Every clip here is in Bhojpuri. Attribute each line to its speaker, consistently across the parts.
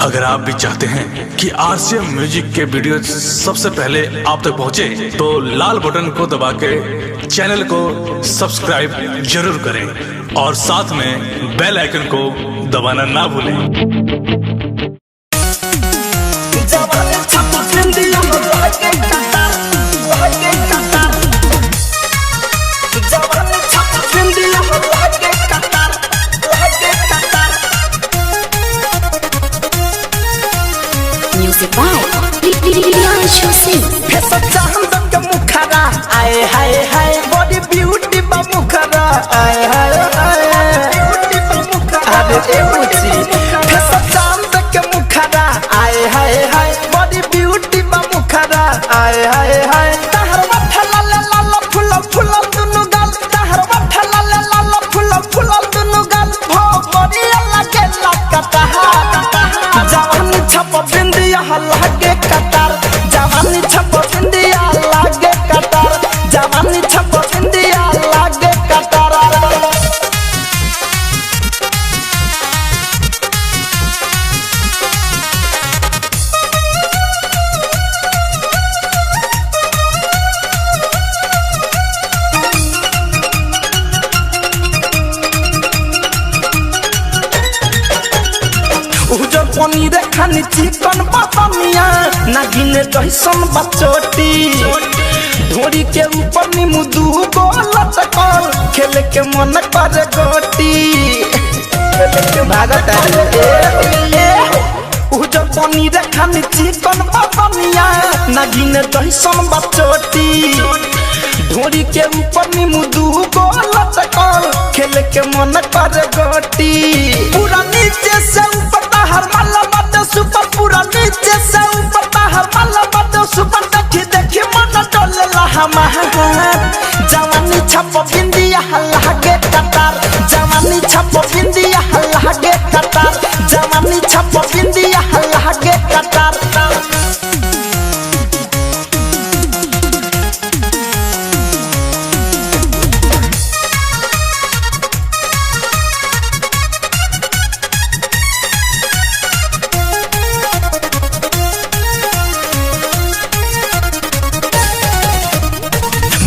Speaker 1: अगर आप भी चाहते हैं कि आरसीएम म्यूजिक के वीडियो सबसे पहले आप तक पहुंचे, तो लाल बटन को दबा के चैनल को सब्सक्राइब जरूर करें और साथ में बेल आइकन को दबाना ना भूलें।
Speaker 2: Music by Leon Singh.
Speaker 3: आए हाय हाय बॉडी ब्यूटी बा मुखरा आए हाय हाय अरे ए मुची फेस चांद के मुखरा आए हाय हाय बॉडी ब्यूटी बा मुखरा आए हाय हाय तहर माथा लाल लाल फुल फुल दुनु गाल तहर माथा लाल लाल फुल फुल दुनु गाल भो बॉडी लगे लकता जवानी छप बिंदिया लागे कतार जवानी छप बिंदिया लागे कतार जवानी छप बिंदिया लागे कतार। उजर पनीर खानी चिकन बदनिया नागिने जैसन बचोटी ढोरी के ऊपर नीमू दू गो लटकल खेले के मन कर गोटी भागत उजर पनीर खानी चिकन बदनिया नागिने जैसन बचोटी ढोरी के ऊपर नीमू दू गो लटकल खेले के मन कर गोटी पूरा नीचे से ऊपर हर माला बात सुपर पूरा नीचे से ऊपर हर माला बात सुपर देखी देखी मन डोले हमार जवानी छप बिंदिया लागे कतार जवानी छप बिंदिया लागे कतार जवानी छप बिंदिया लागे कतार।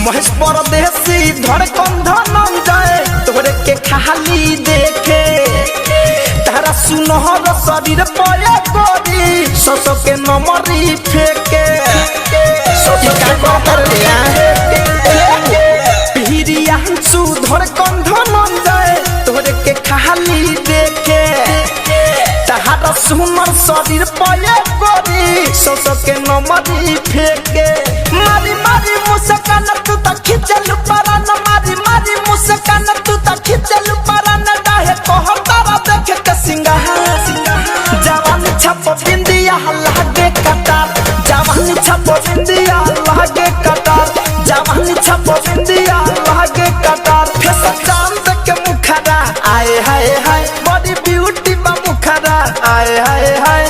Speaker 3: महेश परदेसी धड़कन धनंजय तोहरे के खाली देखे तारा सुनहर शरीर पये गोरी ससो के नमरी फेके पिरियांशु धड़कन धनंजय तोहरे के खाली देखे तारा सुनर शरीर पये गोरी ससो के नमरी फेके मारी मारी मुस्कान तू त खिचल परान मारी मारी मुस्कान तू त खिचल परान डाहे कोहर तारा देख के सिंगार जवानी छप बिंदिया लागे कतार जवानी छप बिंदिया लागे कतार जवानी छप बिंदिया लागे कतार फेस चांद के मुखरा आए हाय हाय बॉडी ब्यूटी बा मुखरा आए हाय हाय।